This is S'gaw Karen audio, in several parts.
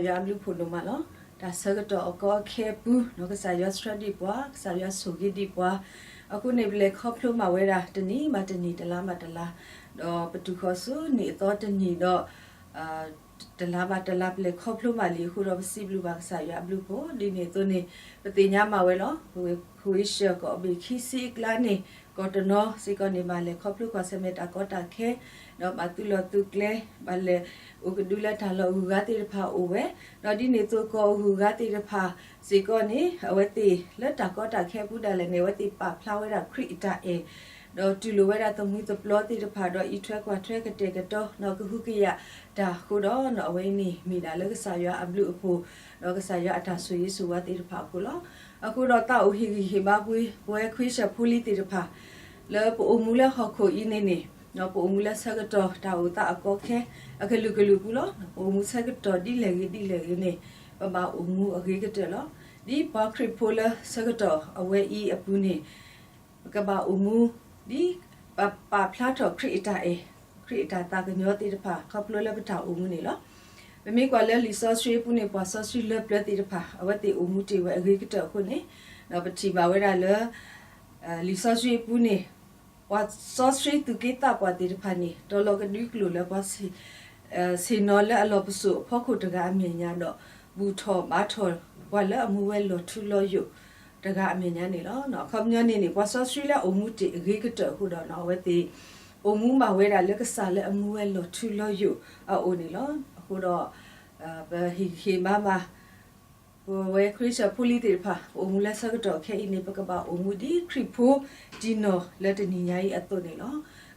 ယွၤအဘျုးဖှိၣ်ဒိၣ်မးလီၤ. တၢ်ဆၢကတီၢ်အကီအခဲအပူၤ ကစၢ်ယွၤဆှၢဒံးပှၤ, ကစၢ်ယွၤဆိၣ်ဂ့ၤဒံးပှၤ, အဃိန့ၣ် ပလဲၤခီဖျိမၤဝဲဒၣ်တနံၤဘၣ်တနံၤ တလါဘၣ်တလါ, ဒီးပတုၤဃီၤဆူနံၣ်အသီတနံၣ်ဒီး တလါဘၣ်တလါ ပလဲၤခီဖျိမၤလံအဃိဒီး ပစံးဘျုးဘၣ်ကစၢ်ယွၤအဘျုးအဖှိၣ်. ဒ်န့ၣ်အသိးန့ၣ် ပသ့ၣ်ညါမၤဝဲလီၤ. ပဝဲ ခွ့ၡၢၣ် ကီၢ်ဘ့ၣ်ခံဆံအကျါန့ၣ် ကီၢ်တနီၤစ့ၢ်ကီးန့ၣ် ဘၣ်လဲၤခီဖျိကွၢ်ဆၢၣ်မဲာ်တၢ်ကီတၢ်ခဲ, ဒီးဘၣ်သုးလီၢ်သုးကျဲ, ဘၣ်လဲၤအိၣ်ကဒုလၢတၢ်လီၢ်အဂုၤအဂၤသ့ၣ်တဖၣ်အိၣ်ဝဲ, ဒီးဒ်န့ၣ်အသိးကီၢ်အဂုၤအဂၤသ့ၣ်တဖၣ်စ့ၢ်ကီးန့ၣ် အဝဲသ့ၣ်လၢတၢ်ကီတၢ်ခဲအပူၤဒၣ်လဲာ်န့ၣ် အဝဲသ့ၣ်ပာ်ဖျါဝဲဒၣ်ခရံာ်အတၢ်အဲၣ် ဒီးတူၢ်လိာ်ဝဲဒၣ်သမူသပျီသ့ၣ်တဖၣ် ဒီးအံးထွဲကွၢ်ထွဲကတဲာ်ကတီၤ ဒီးကဟုကယာ်တၢ်အဃိဒီး အဝဲအံၤန့ၣ်မ့ၢ်ဒၣ်လၢကစၢ်ယွၤအဘျုးအဖှိၣ် ဒီးကစၢ်ယွၤအတၢ်ဆိၣ်ဂ့ၤဆိၣ်ဝါသ့ၣ်တဖၣ်အဃိလီၤ. အဃိဒီးသးအိၣ်ဟ့ၣ်ဂံၢ်ဟ့ၣ်ဘါဝဲ ပဝဲခွ့ၡၢၣ်ဖိလံၤသ့ၣ်တဖၣ် လၢပအိၣ်မူလၢဟီၣ်ခိၣ်အံၤန့ၣ်န့ၣ် ပအိၣ်မူလၢဆၢကတီၢ်တၢ်အိၣ်သးအကီအခဲ အကလုာ်ကလုာ်အပူၤလီၤ. ပအိၣ်မူဆၢကတီၢ်ဒ်လဲၣ်ဂ့ၤဒ်လဲၣ်ဂ့ၤန့ၣ် ပဘၣ်အိၣ်မူအဂ့ၤကတၢၢ်လီၤ. ဒ်ပှၤခရံာ်ဖိလၢဆၢကတီၢ်အဝဲအံၤအပူၤန့ၣ် ပကဘၣ်အိၣ်မူ ဒ်ပပာ်ဖျါထီၣ်ခရံာ်အတၢ်အဲၣ် ခရံာ်အတၢ်သးကညီၤသ့ၣ်တဖၣ် ခီဖျိလၢပတၢ်အိၣ်မူန့ၣ်လီၤ. ပမ့ၢ်ကွၢ်လၢလံာ်စီဆှံအပူၤန့ၣ် ပှၤစီဆှံလၢပျၢၤသ့ၣ်တဖၣ် အဝဲသ့ၣ်အိၣ်မူတ့ၢ်ဝဲအဂ့ၤကတၢၢ်အဃိန့ၣ် ဒီးပထံၣ်ဘၣ်ဝဲဒၣ်လၢ လံာ်စီဆှံအပူၤန့ၣ် ပှၤစီဆှံသူၣ်က့သးပှၢ်သ့ၣ်တဖၣ်န့ၣ် တီၤလီၤကဒွံကျိာ်လၢပှၤ ဆ့ၣ်နီၤလၢအလီၢ်ပစိာ်အဖီခိၣ်တဂၤအမဲာ်ညါဒီး ဘူၣ်ထီၣ်ဘါထီၣ်ပှၤလၢအမူဝဲလီၤထူလီၤယိာ်တဂၤအမဲာ်ညါန့ၣ်လီၤ. အခီပညီန့ၣ်န့ၣ် ပှၤစီဆှံလၢအအိၣ်မူတ့ၢ်အဂ့ၤကတၢၢ်အဃိဒီး အဝဲသ့ၣ် အိၣ်မူဘၣ်ဝဲဒၣ်လၢကစၢ်လၢအမူဝဲလီၤထူလီၤယိာ်အအိၣ်န့ၣ်လီၤ. အဃိဒီး ပဟ့ၣ်ဂံၢ်ဟ့ၣ်ဘါဘၣ် ပဝဲခရံာ်ဖိလံၤသ့ၣ်တဖၣ် ပအိၣ်မူလၢဆၢကတီၢ်ခဲအံၤန့ၣ် ပကဘၣ်အိၣ်မူဒ်ခရံာ်ဖိတံၢ်နီၢ်လၢတနံၤညါအံၤအသိးန့ၣ်လီၤ.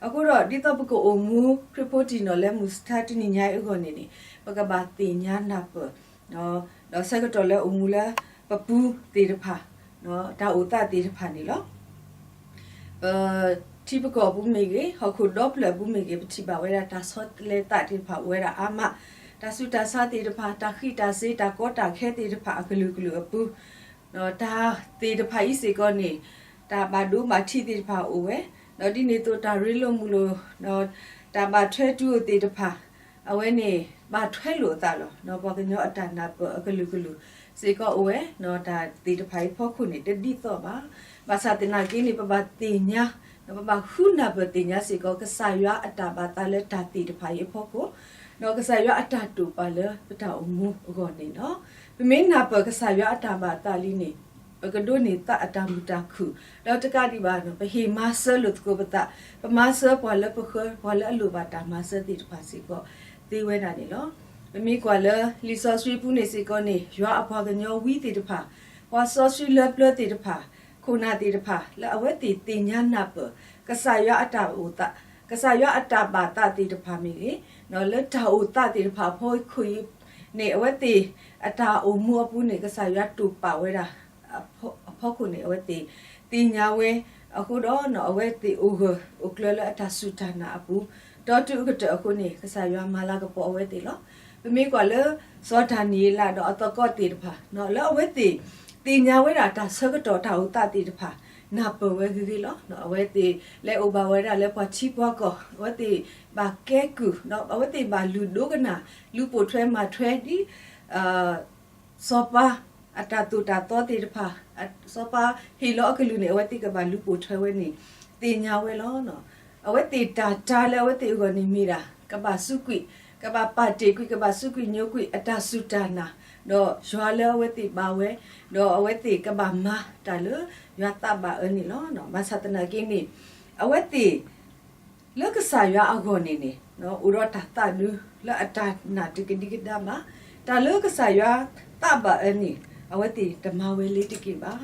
အဃိဒီး ဒ်သိးပကအိၣ်မူခရံာ်ဖိတံၢ်နီၢ်လၢမုၢ်ဆါတနံၤညါအံၤအဂီၢ်န့ၣ်န့ၣ် ပကဘၣ်သ့ၣ်ညါနၢ်ပၢၢ် ဒီးဆၢကတီၢ်လၢအိၣ်မူလၢပပူၤသ့ၣ်တဖၣ် တၢ်အိၣ်သးသ့ၣ်တဖၣ်န့ၣ်လီၤ. ပထံပကီၢ်အပူၤမ့ၢ်ဂ့ၤ, ဟီၣ်ခိၣ်ဒီဖျၢၣ်အပူၤမ့ၢ်ဂ့ၤ, ပထံၣ်ဘၣ်ဝဲဒၣ်တၢ်ဆီတလဲသးသ့ၣ်တဖၣ်အိၣ်ဝဲဒၣ်အါမး, တၢ်ဆူးတၢ်ဆါသ့ၣ်တဖၣ်, တၢ်ဃံးတၢ်စ့ၤ, တၢ်ကီတၢ်ခဲသ့ၣ်တဖၣ်အကလုာ်ကလုာ်အပူၤ, တၢ်သ့ၣ်တဖၣ်အံၤစ့ၢ်ကီးန့ၣ် တၢ်ဘၣ်ဒိဘၣ်ထံးသ့ၣ်တဖၣ်အိၣ်ဝဲ, ဒီးဒ်န့ၣ်အသိးတၢ်ရ့လိာ်မုာ်လိာ်, တၢ်ဘၣ်ထွဲတူၢ်အိၣ်သ့ၣ်တဖၣ် အဝဲန့ၣ် ဘၣ်ထွဲလိာ်အသးလီၤ. ပှၤကညီအတၢ်နၢ်ပၢၢ်အကလုာ်ကလုာ်စ့ၢ်ကီးအိၣ်ဝဲ, တၢ်သ့ၣ်တဖၣ်အံၤအဖီခိၣ်န့ၣ် တဒ်သိးဘၣ်. ဘၣ်ဆၣ်သနာ်က့န့ၣ် ပဘၣ်သ့ၣ်ညါ, ပဘၣ်ဃုနၢ်ပၢၢ်သ့ၣ်ညါစ့ၢ်ကီး ကစၢ်ယွၤအတၢ်ဘၣ်သးလၢတၢ်သ့ၣ်တဖၣ်အံၤအဖီခိၣ်, ဒီးကစၢ်ယွၤအတၢ်တိာ်ပာ်လၢပတၢ်အိၣ်မူအဂီၢ်န့ၣ်လီၤ. ပမ့ၢ်နၢ်ပၢၢ်ကစၢ်ယွၤအတၢ်ဘၣ်သးလံန့ၣ် ပကဒိးန့ၢ်သးအတၢ်မုာ်တၢ်ခုၣ်, ဒီးတကးဒံးဘၣ် ပဟ့ၣ်မၤစၢၤလိာ်သကိးပသး, ပမၤစၢၤပှၤလၢပဃၢၤ, ပှၤလၢအလိၣ်ဘၣ်တၢ်မၤစၢၤသ့ၣ်တဖၣ်စ့ၢ်ကီးသ့ဝဲဒၣ်န့ၣ်လီၤ. ပမ့ၢ်ကွၢ်လၢလံာ်စီဆှံပူၤန့ၣ်စ့ၢ်ကီးန့ၣ် ယွၤအပှၤကညီဝံသ့ၣ်တဖၣ်, ပှၤစီဆှံလၢပျၢၤသ့ၣ်တဖၣ်, ခိၣ်နၢ်သ့ၣ်တဖၣ် လၢအဝဲသ့ၣ်သ့ၣ်ညါနၢ်ပၢၢ် ကစၢ်ယွၤအတၢ်အိၣ်သး, ကစၢ်ယွၤအတၢ်ဘၣ်သးသ့ၣ်တဖၣ်မ့ၢ်ဂ့ၤ, လၢတၢ်အိၣ်သးသ့ၣ်တဖၣ်အဖီခိၣ်အံၤန့ၣ် အဝဲသ့ၣ်အတၢ်အိၣ်မူအပူၤန့ၣ် ကစၢ်ယွၤတိာ်ပာ်ဝဲဒၣ် အဖီခိၣ်န့ၣ် အဝဲသ့ၣ်သ့ၣ်ညါဝဲအဃိဒီး အဝဲသ့ၣ်အိၣ်ဂၢၢ်အိၣ်ကျၢၤလၢအတၢ်စူၢ်တၢ်နာ်အပူၤ, ဒီးတုၤအကတၢၢ်အဃိန့ၣ် ကစၢ်ယွၤမၤလၤကပီၤအဝဲသ့ၣ်လီၤ. ပမ့ၢ်ကွၢ်လၢ စီၤဒၤနံးယ့လးဒီးအသကိးသ့ၣ်တဖၣ် လၢအဝဲသ့ၣ်သ့ၣ်ညါဝဲဒၣ်တၢ်ဆၢကတီၢ်တၢ်အိၣ်သးသ့ၣ်တဖၣ် နၢ်ပၢၢ်ဝဲဂ့ၤဂ့ၤလီၤ. အဝဲသ့ၣ်လဲၤအိၣ်ဘၣ်ဝဲဒၣ်လၢပှၤထံပှၤကီၢ်, အဝဲသ့ၣ်ဘၣ်ကဲကုၢ်, အဝဲသ့ၣ်ဘၣ်လုၢ်ဒိကနၣ်, လုၢ်ပိာ်ထွဲမၤထွဲဒ် စီၤပၤအတၢ်သိၣ်တၢ်သီသ့ၣ်တဖၣ်, စီၤပၤဟ့ၣ်လီၤအကလုၢ်န့ၣ် အဝဲသ့ၣ်ကဘၣ်လုၢ်ပိာ်ထွဲဝဲန့ၣ် သ့ၣ်ညါဝဲလီၤ. အဝဲသ့ၣ်တၢ်တၢ်လၢအဝဲသ့ၣ်အဂီၢ်န့ၣ်မ့ၢ်ဒၣ် ကဘၣ်စူးကွံာ်, ကဘၣ်ပာ်တ့ၢ်ကွံာ်, ကဘၣ်စူးကွံာ်ညိကွံာ်အတၢ်စူၢ်တၢ်နာ်, ဒီးယွၤလၢအဝဲသ့ၣ်ဘါဝဲ, ဒီးအဝဲသ့ၣ်ကဘၣ်မၤတၢ်လၢယွၤသးဘၣ်အၢန့ၣ်လီၤ. ဘၣ်ဆၣ်သနာ်က့န့ၣ် အဝဲသ့ၣ် လၢကစၢ်ယွၤအဂီၢ်န့ၣ်န့ၣ် အိၣ်ဒီးတၢ်သးဒုလၢအတၢ်နာ်တကဒံကဒါဘၣ်, တၢ်လၢကစၢ်ယွၤသးဘၣ်အၢန့ၣ် အဝဲသ့ၣ်တမၤဝဲလၢတက့ၢ်ဘၣ်.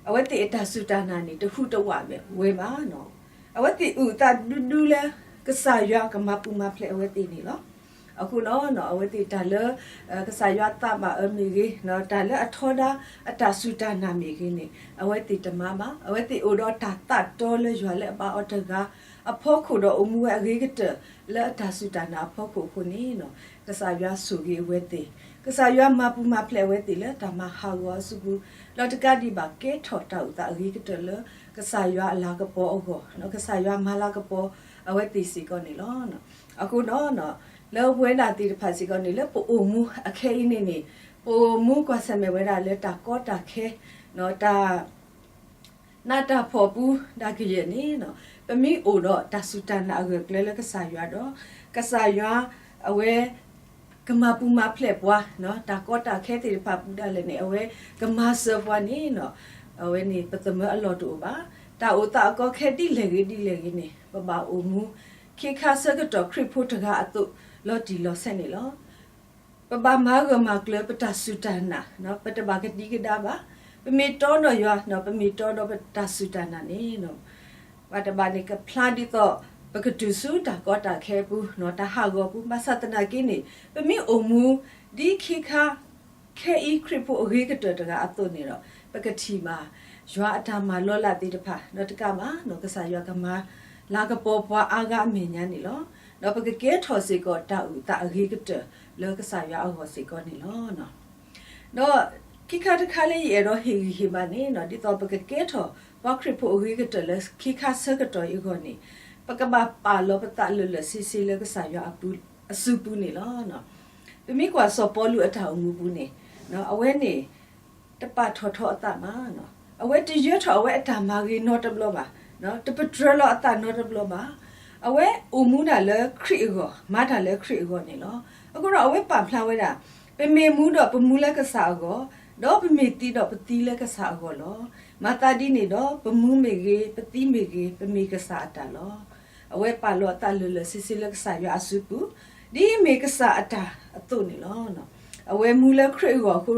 အဝဲသ့ၣ်အတၢ်စူၢ်တၢ်နာ်န့ၣ် တဟူးတဝးဝဲဘၣ်. အဝဲသ့ၣ်အုၣ်အသးဒူဒူလၢ ကစၢ်ယွၤကမၤပူၤမၤဖျဲးအဝဲသ့ၣ်န့ၣ်လီၤ. အဃိဒီး အဝဲသ့ၣ်တၢ်လၢ ကစၢ်ယွၤသးဘၣ်အၢမ့ၢ်ဂ့ၤ, တၢ်လၢအထီဒါအတၢ်စူၢ်တၢ်နာ်မ့ၢ်ဂ့ၤန့ၣ် အဝဲသ့ၣ်တမၤဘၣ်. အဝဲသ့ၣ်အိၣ်ဒီးတၢ်သးတီလၢယွၤလၢအဘါအီၤတဂၤအဖီခိၣ်ဒီးအိၣ်မူဝဲအဂ့ၤကတၢၢ်လၢအတၢ်စူၢ်တၢ်နာ်အဖီခိၣ်အဃိန့ၣ် ကစၢ်ယွၤဆိၣ်ဂ့ၤအဝဲသ့ၣ်, ကစၢ်ယွၤမၤပူၤမၤဖျဲးအဝဲသ့ၣ်လၢတၢ်မၤဟးဂီၤအစုပူၤ, ဒီးတကးဒံးဘၣ်ကဲထီၣ်တၢ်အိၣ်သးအဂ့ၤကတၢၢ်လၢကစၢ်ယွၤအလၤကပီၤအဂီၢ်, ကစၢ်ယွၤမၤလၤကပီၤ အဝဲသ့ၣ်စ့ၢ်ကီးန့ၣ်လီၤ. အဃိဒီး လၢပဝဲဒၣ်သ့ၣ်တဖၣ်စ့ၢ်ကီးန့ၣ် လၢပအိၣ်မူအခဲအံၤန့ၣ်န့ၣ် ပအိၣ်မူကွၢ်ဆၢၣ်မဲာ်ဝဲဒၣ်လၢတၢ်ကီတၢ်ခဲ တၢ် နးတၢ်ဖှီၣ်ပူၤဒၣ်ကယဲၢ်န့ၣ် ပမ့ၢ်အိၣ်ဒီးတၢ်စူၢ်တၢ်နာ်အဂၢၢ်ကျၢၤလၢကစၢ်ယွၤဒီး ကစၢ်ယွၤ အဝဲ ကမၤပူၤမၤဖျဲးပှၤ တၢ်ကီတၢ်ခဲသ့ၣ်တဖၣ်ပူၤဒၣ်လဲာ်န့ၣ် အဝဲကမၤစၢၤပှၤန့ၣ် အဝဲန့ၣ်ပသမၢအလီၢ်တအိၣ်ဘၣ်. တၢ်အိၣ်သးအကီအခဲဒ်လဲၣ်ဂ့ၤဒ်လဲၣ်ဂ့ၤန့ၣ် ပဘၣ်အိၣ်မူ ခ့ခါဆၢကတီၢ်ခရံာ်ဖိတဂၤအသိး လီၤတံၢ်လီၤဆဲးန့ၣ်လီၤ. ပဘၣ်မၤဂၢၢ်မၤကျၢၤပတၢ်စူၢ်တၢ်နာ်, ပတဘၣ်ကဒံကဒါဘၣ်. ပမ့ၢ်တီဒီးယွၤ, ပမ့ၢ်တီဒီးပတၢ်စူၢ်တၢ်နာ်န့ၣ် ပတဘၣ်န့ၣ်ကဖျါဒ်သိး ပကတုၤဆူတၢ်ကီတၢ်ခဲအပူၤ, တၢ်ဟးဂီၤပူၤ, ဘၣ်ဆၣ်သနာ်က့န့ၣ် ပမ့ၢ်အိၣ်မူ ဒ်ခ့ခါ ခဲအံၤခရံာ်ဖိအဂ့ၤကတၢၢ်တဂၤအသိးန့ၣ်ဒီး ပကထံၣ်ဘၣ် ယွၤအတၢ်မၤလီၤလးသ့ၣ်တဖၣ် ဒီးတကးဘၣ် ကစၢ်ယွၤကမၤလၤကပီၤပှၤအါဂၤအမဲာ်ညါန့ၣ်လီၤ. ဒီးပကကဲထီၣ်စ့ၢ်ကီးတၢ်အုၣ်သးအဂ့ၤကတၢၢ်လၢကစၢ်ယွၤအဂီၢ်စ့ၢ်ကီးန့ၣ်လီၤ. ဒီးခံခါတခါလၢယအဲၣ်ဒိးဟ့ၣ်ဂံၢ်ဟ့ၣ်ဘါန့ၣ် ဒ်သိးပကကဲထီၣ်ပှၤခရံာ်ဖိအဂ့ၤကတၢၢ်လၢခံခါဆၢကတီၢ်အံၤအဂီၢ်န့ၣ် ပကဘၣ်ပာ်လီၤပသးလၢာ်လၢာ်ဆ့ဆ့လၢကစၢ်ယွၤအစုပူၤန့ၣ်လီၤ. ပမ့ၢ်ကွၢ်စီၤပီလူးအတၢ်အိၣ်မူပူၤန့ၣ် အဝဲန့ၣ် တပာ်ထီၣ်ထီအသးဘၣ်. အဝဲတယၢထီၣ်အဝဲအတၢ်မၤဂ့ၤနီတဘျီဘၣ်, တပတြၢၤလီၤအသးနီတဘျီဘၣ်. အဝဲအိၣ်မူဒၣ်လၢခရံာ်အဂီၢ်, မၤတၢ်လၢခရံာ်အဂီၢ်န့ၣ်လီၤ. အဃိဒီးအဝဲပာ်ဖျါဝဲဒၣ် ပမ့ၢ်မူဒီးပမူလၢကစၢ်အဂီၢ်, ဒီးပမ့ၢ်သံဒီးပသံလၢကစၢ်အဂီၢ်လီၤ. မၤသးဒ်န့ၣ်ဒီး ပမူမ့ၢ်ဂ့ၤ, ပသံမ့ၢ်ဂ့ၤ, ပမ့ၢ်ကစၢ်အတၢ်လီၤ. အဝဲပာ်လီၤအသးလၢာ်လၢာ်ဆ့ဆ့လၢကစၢ်ယွၤအစုပူၤ, ဒ်မ့ၢ်ကစၢ်အတၢ်အသိးန့ၣ်လီၤ. အဝဲမူလၢခရံာ်အဂီၢ်အဃိ,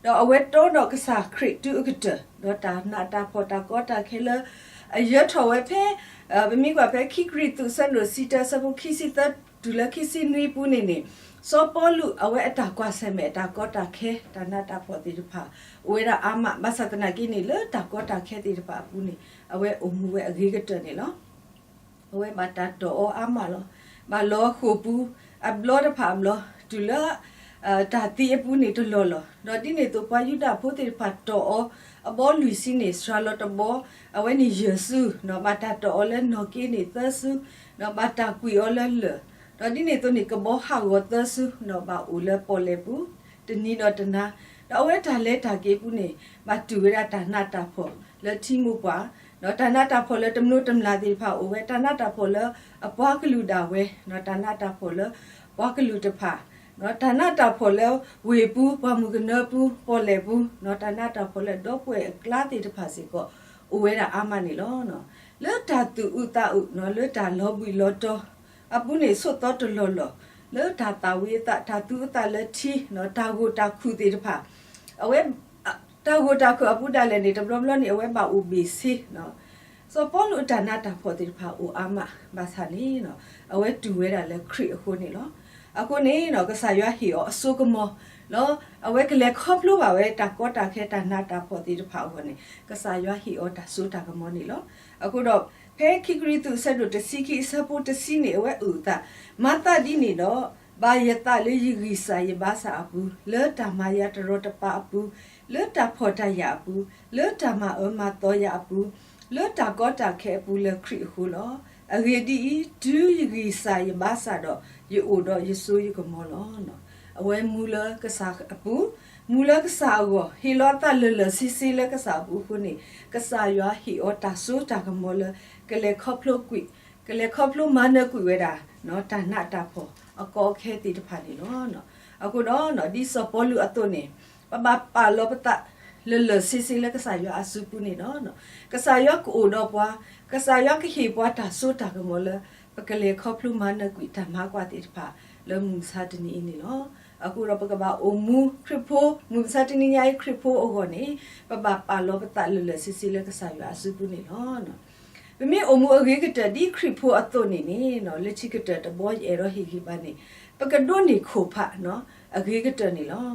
ဒီးအဝဲတီဒီးကစၢ်ခရံာ်တုၤအကတၢၢ်, ဒီးတၢ်နးတၢ်ဖှီၣ်တၢ်ကီတၢ်ခဲလၢ အယၢထီၣ်ဝဲဖဲ ပမ့ၢ်ကွၢ်ဖဲခံကရံၣ်သူးအဆၢဒိၣ်တဆံတၢ အဆၢဖိခံဆံသၢတုၤလၢခံဆံနွံပူၤန့ၣ်န့ၣ်, စီၤပီလူးအဝဲအတၢ်ကွၢ်ဆၢၣ်မဲာ်တၢ်ကီတၢ်ခဲ တၢ်နးတၢ်ဖှီၣ်သ့ၣ်တဖၣ် အိၣ်ဝဲဒၣ်အါမး, ဘၣ်ဆၣ်သနာ်က့န့ၣ် လၢတၢ်ကီတၢ်ခဲသ့ၣ်တဖၣ်အပူၤန့ၣ် အဝဲအိၣ်မူဝဲအဂ့ၤကတၢၢ်န့ၣ်လီၤ. အဝဲဘၣ်တၢ်တီၢ်အီၤအါမးလီၤ. ဘၣ်လီၤဃိာ်ပူၤ အဘျီတဖၣ်အဘျီ တုၤလၢ တၢ်သံအပူၤန့ၣ်တလီၢ်လီၢ်, ဒီးဒ်န့ၣ်အသိးပှၤယူဒၤဖိသ့ၣ်တဖၣ်တီၢ်အီၤ အဘီလွံၢ်ဆံန့ၣ် စှၤလီၤတဘီ, အဝဲန့ၣ်ယဲၢ်စု, ဒီးဘၣ်တၢ်တီၢ်အီၤလၢနီၢ်က့န့ၣ်သၢစု, ဒီးဘၣ်တၢ်ကွံာ်အီၤလၢလၢၢ်, ဒီးဒ်န့ၣ်အသိးန့ၣ် ကဘီဟးဂီၤသၢစု, ဒီးဘၣ်အိၣ်လၢပီၣ်လဲၣ်ပူၤ တနံၤဒီးတနၤ, ဒီးအဝဲတၢ်လဲၤတၢ်က့ၤအပူၤန့ၣ် ဘၣ်တူၢ်ဝဲဒၣ်တၢ်နးတၢ်ဖှီၣ်လၢထံမိၢ်ပှၢ်, ဒီးတၢ်နးတၢ်ဖှီၣ်လၢတမျိးတမျာ်သ့ၣ်တဖၣ်အိၣ်ဝဲ, တၢ်နးတၢ်ဖှီၣ်လၢအပှၤကလုာ်ဒၣ်ဝဲ, ဒီးတၢ်နးတၢ်ဖှီၣ်လၢပှၤကလုာ်တဖၣ်, ဒီးတၢ်နးတၢ်ဖှီၣ်လၢဝ့ၢ်ပူၤ, ပှၢ်မုၢ်ကနၢပူၤ, ပီၣ်လဲၣ်ပူၤ, ဒီးတၢ်နးတၢ်ဖှီၣ်လၢဒီပုၢ်ဝဲၢ်အကျါသ့ၣ်တဖၣ်စ့ၢ်ကီး အိၣ်ဝဲဒၣ်အါမးန့ၣ်လီၤ. လၢတၢ်သူၣ်အုးသးအုး, လၢတၢ်လီၤဘှံးလီၤတီၤအပူၤန့ၣ် ဆိးသီတလီၢ်လီၢ်, လၢတၢ်သၣ်ဝံၤအသး, တၢ်သူအသးလၢထံ, တၢ်ဂိၢ်တၢ်ခုၣ်သ့ၣ်တဖၣ်, အဝဲ တၢ်ဂိၢ်တၢ်ခုၣ်အပူၤဒၣ်လဲာ်န့ၣ် တဘျီဘျီန့ၣ် အဝဲဘၣ်အိၣ်ဘ့ၣ်ဆ့, စီၤပီလူးအတၢ်နးတၢ်ဖှီၣ်သ့ၣ်တဖၣ်အိၣ်အါမး, ဘၣ်ဆၣ်န့ၣ် အဝဲတူၢ်ဝဲဒၣ်လၢခရံာ်အဃိန့ၣ်လီၤ. အဃိန့ၣ် ကစၢ်ယွၤဟ့ၣ်အီၤအစိကမီၤလီၤ. အဝဲကလဲၤခီဖျိဘၣ်ဝဲတၢ်ကီတၢ်ခဲတၢ်နးတၢ်ဖှီၣ်သ့ၣ်တဖၣ်အဂီၢ်န့ၣ် ကစၢ်ယွၤဟ့ၣ်အီၤတၢ်စိတၢ်ကမီၤန့ၣ်လီၤ. အဃိဒီး ဖဲခံကရံၣ်သူးအဆၢဒိၣ်တဆံခံအဆၢဖိတဆံန့ၣ် အဝဲအုၣ်အသး, မၤသးဒ်န့ၣ်ဒီး ဘၣ်ယသးလၢယဂံၢ်စၢ်ယဘါစၢ်အပူၤ, လၢတၢ်မၤယၤတရီတပါအပူၤ, လၢတၢ်ဖှီၣ်တၢ်ယာ်အပူၤ, လၢတၢ်မၤအၢမၤသီယၤအပူၤ, လၢတၢ်ကီတၢ်ခဲအပူၤလၢခရံာ်အဃိလီၤ. အဂ့ၢ်ဒ်အံၤ, တုၤယဂံၢ်စၢ်ယဘါစၢ်ဒီး ယအိၣ်ဒီးယစိယကမီၤလီၤ. အဝဲမူလၢကစၢ်အပူၤ, မူလၢကစၢ်အဂီၢ်, ဟ့ၣ်လီၤအသးလၢာ်လၢာ်ဆ့ဆ့လၢကစၢ်အပူၤအဃိန့ၣ် ကစၢ်ယွၤဟ့ၣ်အီၤတၢ်စိတၢ်ကမီၤလၢ ကလဲၤခီဖျိကွံာ်, ကလဲၤခီဖျိမၤနၢၤကွံာ်ဝဲဒၣ် တၢ်နးတၢ်ဖှီၣ်အကီအခဲသ့ၣ်တဖၣ်န့ၣ်လီၤ. အဃိဒီး ဒ်စီၤပီလူးအသိးန့ၣ် ပဘၣ်ပာ်လီၤပသး လၢာ်လၢာ်ဆ့ဆ့လၢကစၢ်ယွၤအစုပူၤန့ၣ်လီၤ. ကစၢ်ယွၤကအိၣ်ဒီးပှၤ, ကစၢ်ယွၤကဟ့ၣ်ပှၤတၢ်စိတၢ်ကမီၤလၢ ပကလဲၤခီဖျိမၤနၢၤကွံာ်တၢ်မၤကွၢ်သ့ၣ်တဖၣ် လၢမုၢ်မဆါတနံၤအံၤန့ၣ်လီၤ. အဃိဒီးပကဘၣ်အိၣ်မူခရံာ်ဖိ, မုၢ်မဆါတနံၤညါအံၤခရံာ်ဖိအဂီၢ်န့ၣ် ပဘၣ်ပာ်လီၤပသးလၢာ်လၢာ်ဆ့ဆ့လၢကစၢ်ယွၤအစုပူၤန့ၣ်လီၤ. ပမ့ၢ်အိၣ်မူအဂ့ၤကတၢၢ်ဒ်ခရံာ်ဖိအသိးန့ၣ်န့ၣ် လၢခံကတၢၢ်တဘီယအဲၣ်ဒိးဟ့ၣ်ဂံၢ်ဘါန့ၣ် ပကဒိးန့ၢ်ခိၣ်ဖး အဂ့ၤကတၢၢ်န့ၣ်လီၤ.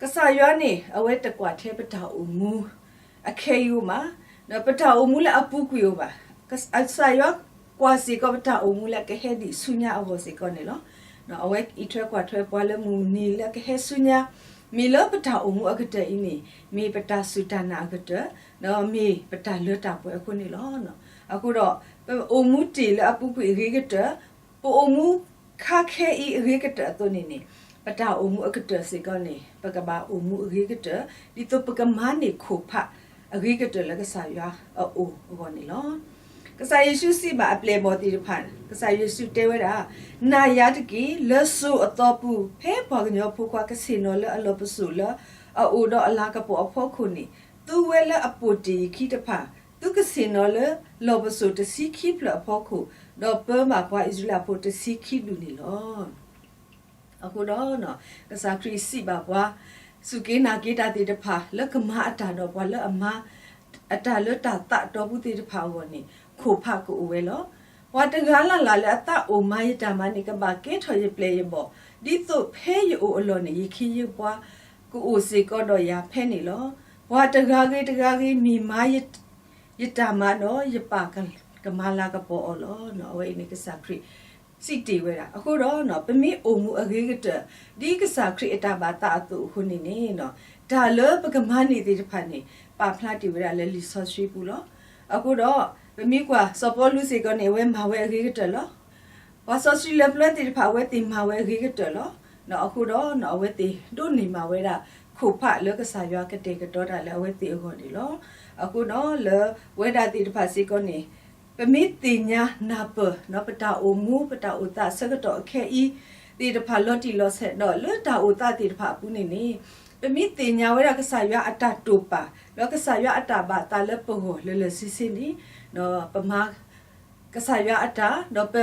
ကစၢ်ယွၤန့ၣ် အဝဲတကွၢ်ထဲပတၢ်အိၣ်မူအခဲအံၤဧိၤဘၣ်, ပတၢ်အိၣ်မူလၢအပူၤကွံာ်ဧိၤဘၣ်. ကစၢ်ယွၤကွၢ်စ့ၢ်ကီးပတၢ်အိၣ်မူလၢကဟဲဒံးဆူညါအဂီၢ်စ့ၢ်ကီးန့ၣ်လီၤ. အဝဲအံးထွဲကွၢ်ထွဲပှၤလၢမုၢ်နံၤလၢကဟဲဆူညါ, မ့ၢ်လၢပတၢ်အိၣ်မူအကတၢၢ်အံၤန့ၣ် မ့ၢ်ပတၢ်စူၢ်တၢ်နာ်အကတၢၢ်, ဒီးမ့ၢ်ပတၢ်လၢတၢ်ပှဲၤအဃိန့ၣ်လီၤ. အဃိဒီး ပအိၣ်မူတ့ၢ်လၢအပူၤကွံာ်အဂ့ၤကတၢၢ်, ပအိၣ်မူခါခဲအံၤအဂ့ၤကတၢၢ်အသိးန့ၣ်န့ၣ်, ပတၢ်အိၣ်မူအကတၢၢ်စ့ၢ်ကီးန့ၣ် ပကဘၣ်အိၣ်မူအဂ့ၤကတၢၢ် ဒ်သိးပကမၤန့ၢ်ခိၣ်ဖးအဂ့ၤကတၢၢ်လၢကစၢ်ယွၤအအိၣ်အဂီၢ်န့ၣ်လီၤ. ကစၢ်ယ့ၣ်ၡူးစံးဘၣ်အပျဲၢ်အဘီၣ်သ့ၣ်တဖၣ်, ကစၢ်ယ့ၣ်ၡူးတဲဝဲဒၣ်, နာ်ယၤတက့ၢ်, လၢစိၤအသီပူၤ ဖဲပှၤကညီဖိခွါကဆ့ၣ်နီၤလၢအလီၢ်ပစိာ်လၢအအိၣ်ဒီးအလၤကပီၤအဖီခိၣ်န့ၣ်, သုဝဲလၢအပိာ်တ့ၢ်ယခံတဖၣ်, သုကဆ့ၣ်နီၤလၢလီၢ်ပစိာ်တဆံခံဖျၢၣ်အဖီခိၣ်, ဒီးပၢဘၣ်ပှၤအံၣ်စရ့လးဖိတဆံခံဒူၣ်န့ၣ်လီၤ. အဃိဒီး ကစၢ်ခရံာ်စံးဘၣ်ပှၤ စူၢ်က့ၤနာ်က့ၤတၢ်သ့ၣ်တဖၣ် လၢကမၤအတၢ်ဒီးပှၤလၢအမၤအတၢ်လၢတၢ်သးတီပူၤသ့ၣ်တဖၣ်အဂီၢ်န့ၣ် ခိၣ်ဖးကအိၣ်ဝဲလီၤ. ပှၤတဂၤလၢ်လၢ်လၢအသးအိၣ်မၤယတၢ်မၤန့ၣ် ကဘၣ်ကဲထီၣ်ယပျဲၢ်ယဘီၣ်, ဒ်သိးဖဲယအိၣ်အလီၢ်န့ၣ် ယခ့ယပှၤကအိၣ်စ့ၢ်ကီးဒီးယၤဖဲန့ၣ်လီၤ. ပှၤတဂၤဂ့ၤတဂၤဂ့ၤ မ့ၢ်မၤယတၢ်မၤဒီး ယပၢ်ကမၤလၤကပီၤအီၤလီၤ. အဝဲအံၤန့ၣ်ကစၢ်ခရံာ် စံးတ့ၢ်ဝဲဒၣ်. အဃိဒီး ပမ့ၢ်အိၣ်မူအဂ့ၤကတၢၢ် ဒ်ကစၢ်ခရံာ်အတၢ်ဘၣ်သးအသိးအဃိန့ၣ်န့ၣ်, တၢ်လၢပကမၤန့ၢ်သ့ၣ်တဖၣ်န့ၣ် ပာ်ဖျါတ့ၢ်ဝဲဒၣ်လၢလံာ်စီဆှံပူၤလီၤ. အဃိဒီး ပမ့ၢ်ကွၢ်စီၤပီလူးစ့ၢ်ကီးန့ၣ် အဝဲမၤဝဲအဂ့ၤကတၢၢ်လီၤ. ပှၤစီဆှံလၢပျၢၤသ့ၣ်တဖၣ် အဝဲသ့ၣ်မၤဝဲအဂ့ၤကတၢၢ်လီၤ. အဃိဒီး အဝဲသ့ၣ်ဒိးန့ၢ်မၤဝဲဒၣ် ခိၣ်ဖးလၢကစၢ်ယွၤကတဲာ်ကတီၤတၢ်လၢအဝဲသ့ၣ်အဂီၢ်န့ၣ်လီၤ. အဃိဒီး လၢပဝဲဒၣ်သ့ၣ်တဖၣ်စ့ၢ်ကီးန့ၣ် ပမ့ၢ်သ့ၣ်ညါနၢ်ပၢၢ် ပတၢ်အိၣ်မူ ပတၢ်အိၣ်သးအဆၢကတီၢ်အခဲအံၤသ့ၣ်တဖၣ် လီၤတံၢ်လီၤဆဲးဒီး လၢတၢ်အိၣ်သးသ့ၣ်တဖၣ်အပူၤန့ၣ်န့ၣ်, ပမ့ၢ်သ့ၣ်ညါဝဲဒၣ်ကစၢ်ယွၤအတၢ်တိာ်ပာ် ဒီးကစၢ်ယွၤအတၢ်ဘၣ်သးလၢပဂီၢ်လၢာ်လၢာ်ဆ့ဆ့န့ၣ်, ပမၤ ကစၢ်ယွၤအတၢ် ဒီးပ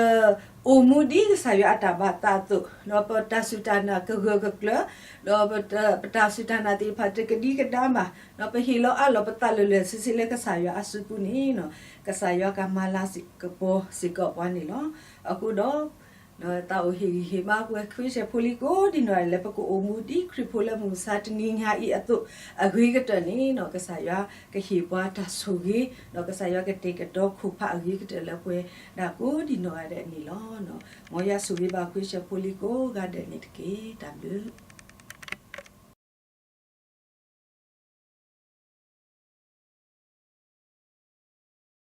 အိၣ်မူဒ်ကစၢ်ယွၤအတၢ်ဘၣ်သးအသိး, ဒီးပတၢ်စူၢ်တၢ်နာ်ကဂၢၢ်ကကျၢၤ, ဒီးပတၢ်စူၢ်တၢ်နာ်သ့ၣ်တဖၣ်တကဒံကဒါဘၣ်, ဒီးပဟ့ၣ်လီၤအးလီၤပသးလၢာ်လၢာ်ဆ့ဆ့လၢကစၢ်ယွၤအစုပူၤန့ၣ်, ကစၢ်ယွၤကမၤလၤကပီၤစ့ၢ်ကီးပှၤန့ၣ်လီၤ. အဃိဒီး သးအိၣ်ဟ့ၣ်ဂံၢ်ဟ့ၣ်ဘါပဝဲခရံာ်ဖိလံၤကိးဒံနီၢ်ဂၤဒဲးလၢ ပကအိၣ်မူဒ်ခရံာ်ဖိလၢမုၢ်မဆါတနံၤညါအံၤအသိးအဂ့ၤကတၢၢ်န့ၣ်, ကစၢ်ယွၤကဟ့ၣ်ပှၤတၢ်ဆိၣ်ဂ့ၤ, ဒီးကစၢ်ယွၤကတဲာ်ကတီၤခိၣ်ဖးအဂ့ၤကတၢၢ်လၢပဝဲဒၣ်ကိးဒံနီၢ်ဂၤဒဲးန့ၣ်လီၤ. မ်ယွၤဆိၣ်ဂ့ၤဘၣ်ခရံာ်ဖိလံၤကိးဂၤဒဲးန့ၣ်တက့ၢ်. တၢ်ဘျုး